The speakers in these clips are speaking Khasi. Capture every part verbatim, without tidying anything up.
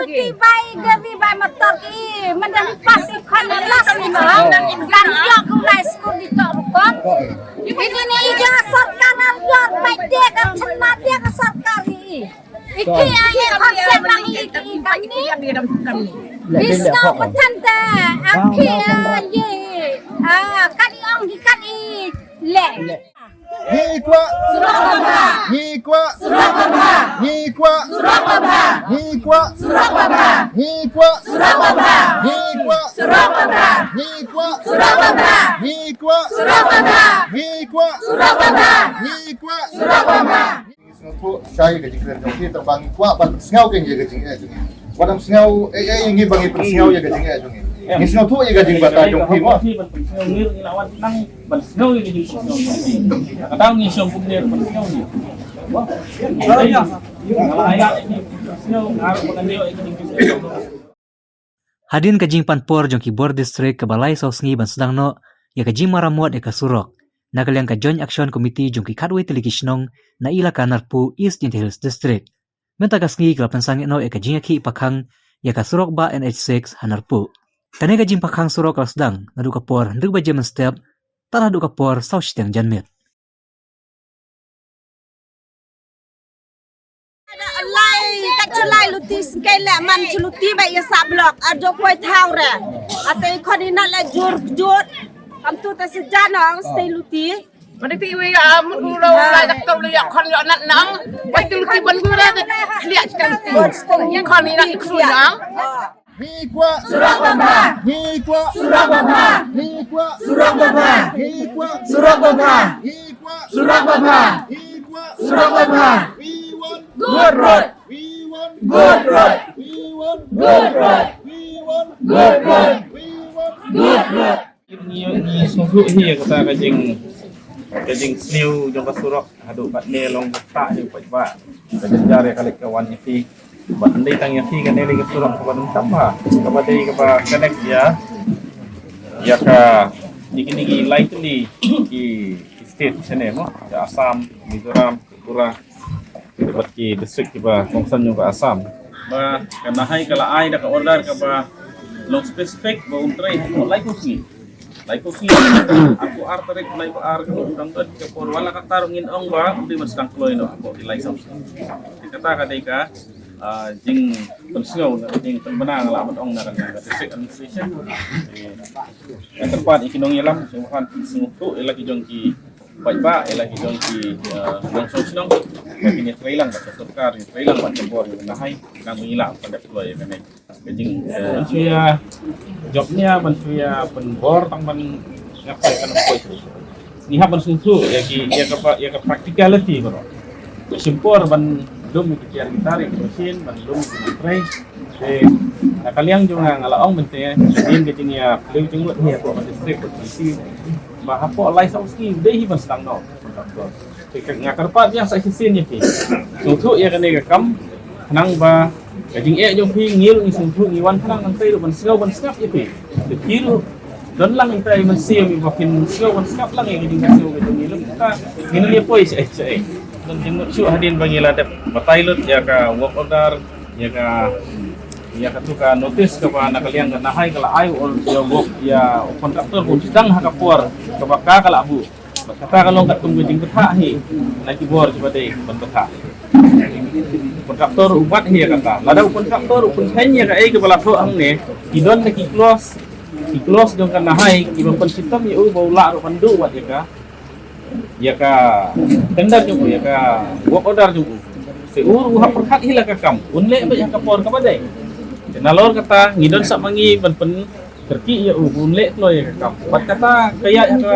Ki bai gari bai motor ki, mynta pas i khon las ni ma. Kan ïoh ku lai skul di tok rukon. Ini ni ija sorkar ar yor bai dia ka chena dia ka sorkar i. Iki ai khon sen nang i ki kan ni. Bisno patan da aki ai. Ah, kan i ong di kan i le. Ngi kwah. Surok Babha. Ngi kwah. Surok Babha. Ngi kwah. Surok Babha. Ngi kwah. Surok Babha. Ngi kwah. Surok Babha. Ngi kwah. Surok Babha. Ngi kwah. Surok Babha. Ngi kwah. Surok Babha. Ngi kwah. Surok Babha. Ngi kwah. Surok Babha. Ngi sngewthuh shai ka jingkren jong phi, tang ba ngi kwah ban pynsngew kein ïa ka jingeh jong ngi. Wat ym sngew ei ei ngi ba ngi pynsngew ïa ka jingeh jong ngi. Ngi sngewthuh ïa ka jingbatai jong phi mo. Ban pynsngew ngi ruh ngi la wan nang ban sngew ïa ka jingpynsngew jong phi. Ka dang ngi shong kumne ban sngew ngi. Wah. Ïa. Nga la ïa ngi pynsngew ngar ba ngan ïoh ïa ka jingpynsngew. Hadien ka jingpan por jong ki bor district kaba lai saw sngi ban sdang noh ïa ka jingmaramot ïa ka surok, na ka liang ka Joint Action Committee jong ki khatwei tylli ki shnong na Elaka Narpuh, East Jaintia Hills District, mynta ka sngi ka la pynsangeh noh ïa ka jingïakhih pakhang ïa ka surok bah N H six ha Narpuh. Kane ka jingpakhang surok ka la sdang naduh ka por hynriew baje mynstep tad haduh ka por saw shiteng janmiet. Lai, kat shu lai luti sngkei leh man shu luti ba ïa sah block. Ar jong poi thaw re. Ate i khon i nat leh jur jur. Kam tu te sejan ong stay luti. Mane ti wei ya mut u lo lai dak to le ya khon ya nat nang. Wai tu luti ban gura de. Liak kan ti. Khon i nat khru nang. Ngi kwah. Surok Babha. Ngi kwah. Surok Babha. Ngi kwah. Surok Babha. Ngi kwah. Surok Babha. Ngi kwah. Surok Babha. Ngi kwah. Surok Babha. We want good road. We want good road. We want good road. We want good road. We want good road. Ngi, ngi sngewthuh hi ïa kata ka jing, ka jingsniew jong ka surok haduh katne long kata hi u paidbah. Ka jynjar ïa ka leit ka wan ïa phi. Bad ym dei tang ïa phi, kane dei ka surok kaba donkam bha, kaba dei kaba connect ïa, ïa ka, ïa kine ki lai tylli ki, ki state shane mo, ïa Assam, Mizoram, Tripura. Bad ki district kiba kongsan jong ka Assam. Ba ka Nahai ka la ai da ka order kaba long specific ba un trei hapoh laiphew sngi. Laiphew sngi. Hapoh ar tarik, laiphew ar ka long dang dot ka por, wat la katta ruh ngin ong ba un dei ban sdang kloi noh hapoh ki lai saw sngi. Te kata ka dei ka, ah, jingpynsngew, jingpynbna nga lah ban ong na ka district administration. Te nga kyrpad ïa ki nongïalam, sngewbha sngewthuh ïa la ki jong ki paidbah, ïa la ki jong ki, eh, nongshong shnong, ba kin ïatreilang bad ka sorkar, ïatreilang bad ka bor jong ka Nahai, khnang ba ngin lah ban dep kloi ïa kane. Ka jing, eh, ban shu ïa jop nia, ban shu ïa pynbor tang ban ngap ïa ka nongpoi. Ngi hap ban sngewthuh ïa ki, ïa ka pa-, ïa ka practicality baroh. Shim por ban lum ïa ki tiar ki tar, ïa ki machine, ban lum ïa ki nongtrei. Te na ka liang jong nga, nga la ong mynta, ïa ka jingïaphylliew jingmut hi hapoh ka district, ka district. Ba hapoh lai saw sngi dei hi ban sdang noh. Te ka, nga kyrpad biang sa shisien ïa phi. Sngewthuh ïa kane ka kam, khnang ba ka jingeh jong phi ngi ruh ngi sngewthuh, ngi wan khnang nangtei ruh ban sngew ban sngap ïa phi. Te phi ruh don lang ita i mynsiem ba phin sngew ban sngap lang ïa ka jingsngew ka jong ngi, lem kata ngin ïa poi shaei shaei. Don jingmut shuh hadien ba ngi la dep batai lut ïa ka work order, ïa ka, ïa katu ka notice kaba na ka liang ka Nahai ka la ai ïa u work, ïa u contractor ba un sdang ha ka por kaba ka ka la buh. Bad kata ka long katkum ka jingbthah hi na ki bor kiba dei ban bthah. Kontraktor u bat hi ïa kata. Lada u kontraktor u pynkheiñ ïa kaei kaba la thoh hangne, ki don da ki clause, ki clause jong ka Nahai kiba pynshitom ïa u ba u lah ruh ban duh wat ïa ka, ïa ka tender jong u, ïa ka work order jong u. Te u ruh u hap pyrkhat hi la ka kam, un leh beit ha ka por kaba dei. Te nalor kata ngi don sah ma ngi ban pyn kyrkieh ïa u, un leh kloi ïa ka kam. Bad kata ka ïaid ha ka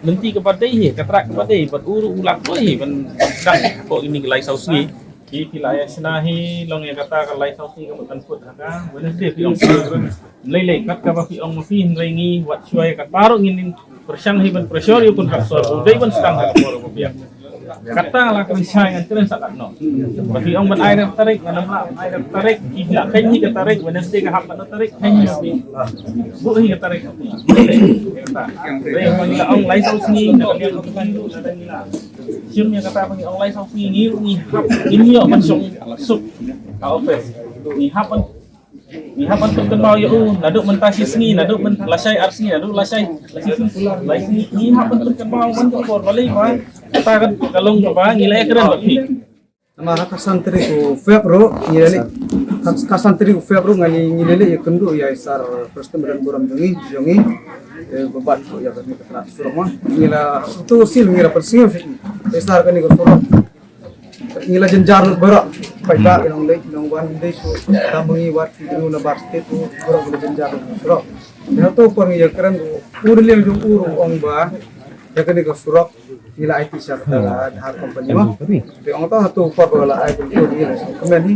lynti kaba dei hi, ka track kaba dei, bad u ruh u lah kloi hi ban, ban sdang hapoh kine ki lai saw sngi. Ki, ki la ïa shna hi, long ïa kata ka lai saw sngi ka mut kan kut ha ka Wednesday phi ong. Lei lei, kat kaba phi ong ma phi, hynrei ngi wat shuwa ïa kata ruh ngin pyrshang hi ban pressure ïa u contractor, u dei ban sdang ha ka por kaba biang. Kata la ka lynshai ngan kren sa katno. Ba phi ong ban ai da tarik, ngan ym lah ban ai da tarik, ki la kheiñ hi ka tarik, Wednesday ka hap katno tarik, kheiñ hi. Buh hi ka tarik. Kata. Dei ba ngi la ong lai saw sngi, na ka liang ka sngi, na ka liang ngi la. Shim ïa kata ba ngi ong lai saw sngi, ngi, ngi hap, ngi ïoh ban shong suk ka office. Ngi hap ban Ngi hap ban pynkynmaw ïa u naduh mynta shi sngi, naduh myn-, lashai ar sngi, naduh lashai, lashai sngi, lashai sngi. Ngi hap ban pynkynmaw man ka por balei ba kata ka long kaba ngi la ïakren bad phi. Namar ha ka san tarik u Feb ruh ngi la leit, ha ka san tarik u Feb ruh ngi, ngi la leit ïakynduh ïa i Sir Prestone Madan Burom jong ngi, jong ngi. Eh, ba bat ruh ïa kane ka tnat surok ma. Ngi la, to sil ngi la pynsngew sha i Sir kane ka surok. Ngi la jynjar lut baroh. Paidbah ki nongleit nongwan, dei shu tang ba ngi wad ki briew na bar state ruh, baroh ki la jynjar lut surok. Ïa to por ngi ïakren ruh, u dei liang jong u ruh ong ba ïa kane ka surok ngi la aiti sha kata ka Dhar company mo. Te ong to ha to por ba la ai pyntur ngi la shu kmen hi.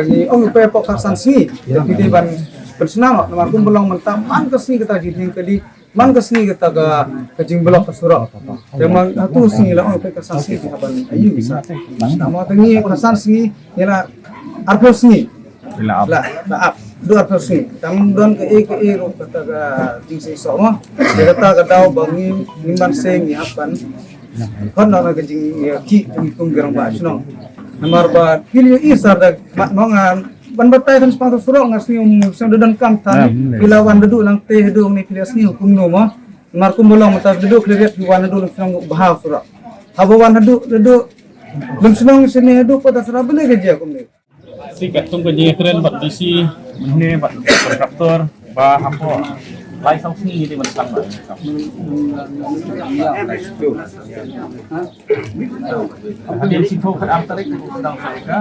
Ngi ong pa pok ka san sngi. Te phi dei ban pynsnam namar kumba long mynta man ka sngi kata jinghiang ka dei. Man ka sngi kata ka, ka jingblok ka surok. Te man atu sngi la ong ka san sngi ka ban ayu sa. Nama ta ngi ka san sngi ngi la arphew sngi. La, la ap du arphew sngi. Tang don ka e ka e ruh kata ka jingshisha ma. Te kata ka daw ba ngi ngi man se ngi hap ban. Kon na ka jing ïa ki jong kum ki rangbah shnong. Namar ba ki leh i sar da mat nongan. Ban batai tang spang tu surok nga sngew, sngew da donkam tang. Phi la wan da duh nangtei haduh ngi phi la sngew kumno mo. Namar kumba long mynta da duh khlem phi wan da duh lem shnong bha surok. Haba wan da duh, da duh lem shnong sini haduh pat da sra bele ka jia kumne. Shi katkum ka jingïakren bad D C mynne bad kontraktor ba hapoh lai saw sngi ngi dei ban tang ba. Hadien shiphew khatar tarik ngi sdang sa ïa ka,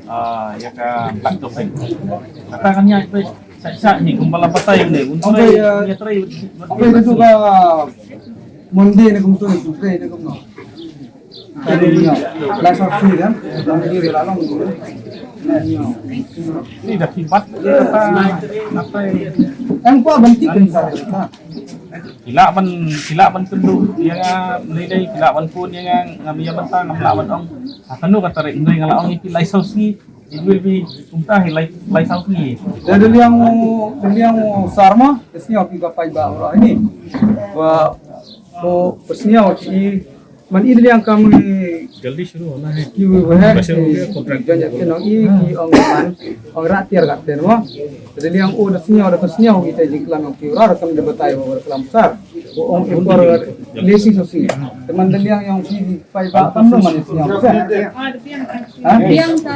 ah, ïa ka black topping. Kata kan ïaid beit sa sa ni kumba la batai ne un trai, ïa trai. Abai ka tu ka Monday ne kumtu ne kumtu ne kumno. Tadi ni la sa free kan. Ni da kibat kata. Em ko ban tik kan sa. Ki lah ban, ki lah ban kynduh ïa nga, lei lei ki lah ban phone ïa nga, ngam ïa bynta, ngam lah ban ong. Ha kano ka tarik, hynrei nga la ong ïa ki lai saw sngi, it will be kumta hi lai, lai saw sngi. Te da liang, da liang u sar ma, ka sngi ki ba paidbah baroh hi. Ba ko ka sngi ki Man i dliang kam ngi jaldi shuru hona hai. Ki wi wi hai. Ba shuru ki contract. Janya ke nong i ki ong man ong rat tiar kat ten mo. Dliang u da sniaw da sniaw kita jingklam ong ki rar kam da batai ba klam sar. Ong ekor lesi sosi. Teman dliang ong ki pai ba kam no man sniaw. Ha? Biang ta.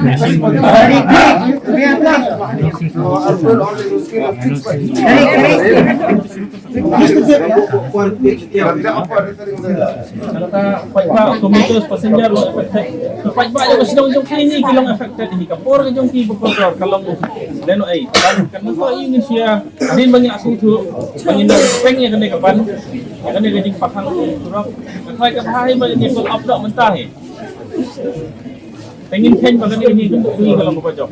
Kata paidbah, commuters, passenger long affected. Paidbah jong ka shnong jong ki ni ki long affected hi, ka por ka jong ki ba por ka long leno ai. Kan mynta i ngin sia, hadien ba ngin ïa sngewthuh, ba ngin peng ïa kane ka ban, ïa kane ka jingpahang surok. Ka thai ka thai ba ngin ïa pynlong update mynta hi. Te ngin kheiñ ba kane ka jingkynduh ka long kaba jop.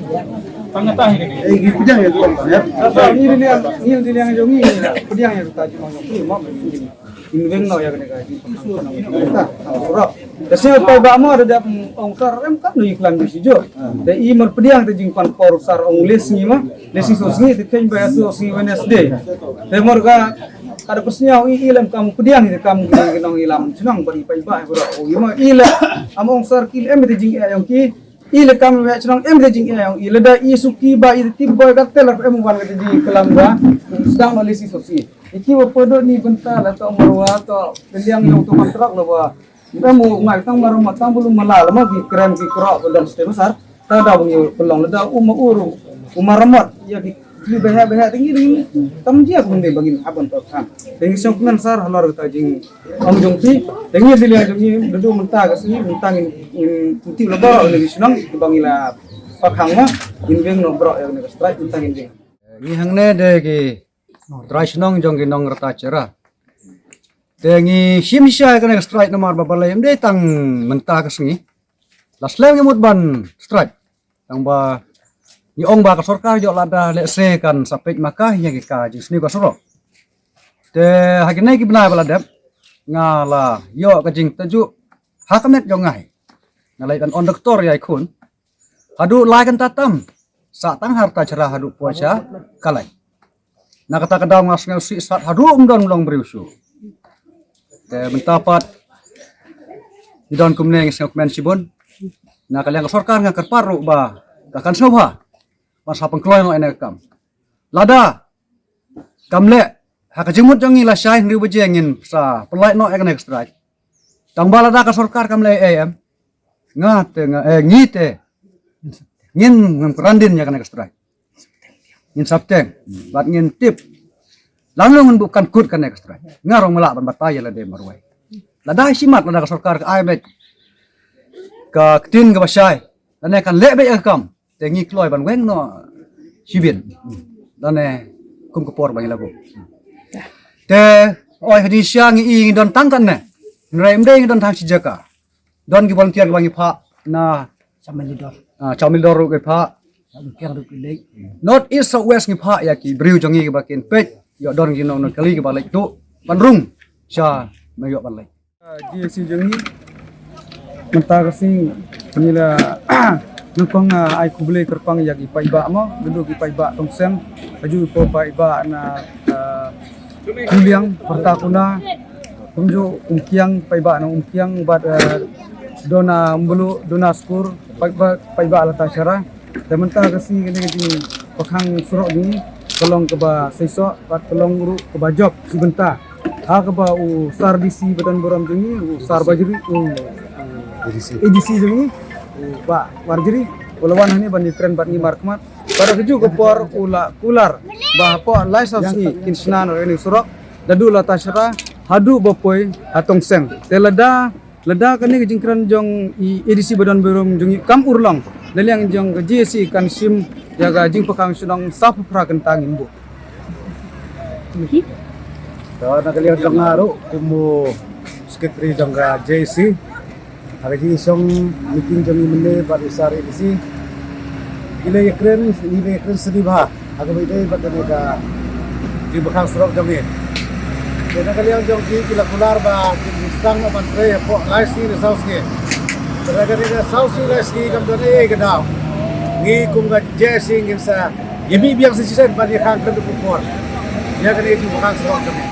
Tang kata hi kane. Ei, ngi pdiang ïa ka long, ya. Sa sa ngi dei liang, ngi dei liang jong ngi, ngi pdiang ïa ka jingkynduh jong ngi, mo, ngi. Ngi weng noh ïa kane ka jingkynduh. Surok. Te shu paidbah mo da dep ong sar em kam ngi klam ngi shu jop. Te i mar pdiang te jingpan por sar ong les ngi mo, les ngi so sngi te kheiñ ba ïa so sngi Wednesday. Te mar ka Ka da pynsngew i, i lem kam pdiang i kam ki nong i lam chnong bad i paidbah i baroh. O i ma i lem am ong sar ki lem te jingeh yong ki. I lem kam wei chnong em te jingeh yong i lada i suki ba i tip boi ka teller em wan ka jingklam ba. Sdang ma lesi sosi. I ki wa podo ni bynta la to marwa to pynliang yong to kontrak la ba. Em u ngai tang marwa tang bulu mala la ma ki krem ki krok ba dang stem sar. Ta da ngi pynlong lada u ma uru, u ma ramot, ïa ki, ki behek behek, te ngi dei, tam jia kum dei ba ngin hap ban to kan. Te ngi sngewkmen sar halor kata jingong jong phi, te ngi dei liang jong ngi, da du mynta ka sngi, mynta ngin, ngin tip la baroh ngi shnong, ba ngi la pakhang ma, ngin weng noh baroh ïa kane ka strike, mynta ngin weng. Ngi hangne dei ki trai shnong jong ki nong Rata Chera. Te ngi shim shisha ïa kane ka strike namar ba balei em dei tang mynta ka sngi. La slem ngi mut ban strike. Tang ba ngi ong ba ka sorkar ïoh lada lehse kan sa peit ma ka ïa ki ka jingsniew ka surok. Te ha kine ki bnai ba la dep nga la ïoh ka jingtajuk ha ka met jong nga hi. Nga leit ban on doktor ïa i khun. Haduh lai kynta tam sa tang ha Rata Chera haduh poi sha Kalai. Na kata ka daw nga sngew sih sat haduh ym don long briew shuh. Te mynta pat ngi don kumne ngi sngewkmen shibun. Na ka liang ka sorkar nga kyrpad ruh ba ka kan sngewbha ban sa pynkloi noh ïa kane ka kam. Lada kam leh, ha ka jingmut jong ngi lashai hynriew baje ngin sa pynlait noh ïa kane ka strike. Tang ba lada ka sorkar kam leh ei ei em, nga te, nga, eh, ngi te ngin, ngin kyrandin ïa kane ka strike. Ngin sa bteng bad ngin tip lano ngin buh kan kut kane ka strike. Nga ruh nga lah ban batai ïa lade marwei. Lada shimet lada ka sorkar ka ai beit ka ktien kaba shai, lane kan leh beit ïa ka kam, te ngi kloi ban weng noh shibit lane kum ka por ba ngi la buh. Te oi, ha jingshisha ngi i ngi don tang katne, hynrei ym dei ngi don tang shi jaka. Don ki volunteer kiba ngi phah na Chamilidor. Ah, Chamilidor ruh ki phah. Umkiang ruh ki leit. North East South West ngi phah ïa ki briew jong ngi kiba kin peit ïoh don ki nongkali kiba leit tuh ban rung sha ma ïoh ban leit. Ah, G S C jong ngi mynta ka sngi ngi la nyngkong, ah, ai khublei kyrpang ïa ki paidbah mo, naduh ki paidbah Tongseng, haju ki paidbah na, ah, Kuliang, Pyrta Kuna, kumjuh Umkiang, paidbah na Umkiang bad, eh, Dona Mbulu, Dona Skur, paidbah, paidbah Lata Shara. Te mynta ka sngi kane ka jingpyrkhang surok jong ngi ka long kaba seisoh bad ka long ruh kaba jop shi bynta. Ha kaba u Sar D C ba don burom jong ngi, u Sar Bajri, u A D C jong ngi, u Bah Warjri, u la wan hangne ban ïakren bad ngi markhmat. Bad ha kajuh ka por u la kular ba hapoh lai saw sngi kin shna noh ïa kane ka surok naduh Lata Shara haduh ba poi ha Tongseng. Te lada, lada kane ka jingkren jong i A D C ba don burom jong ngi kam urlong, na liang jong ka G S C kan shim ïa ka jingpyrkhang shnong saw phew phra kynta ngin buh. To na ka liang jong nga ruh kum u secretary jong ka J A C, ha ka jingsong meeting jong ngi mynne bad u Sar A D C, ngi la ïakren, ngi la ïakren sngewbha ha kaba ïadei bad kane ka jingpyrkhang surok jong ngi. Te na ka liang jong ki, ki la kular ba kin sdang noh ban trei hapoh lai sngi ne saw sngi. Te na kane ka saw sngi lai sngi kam don ei ei ka daw, ngi kum ka J A C ngin sa ïa mih biang sa shisien ban ïakhang khlem da pynpor ïa kane ka jingpyrkhang surok jong ngi.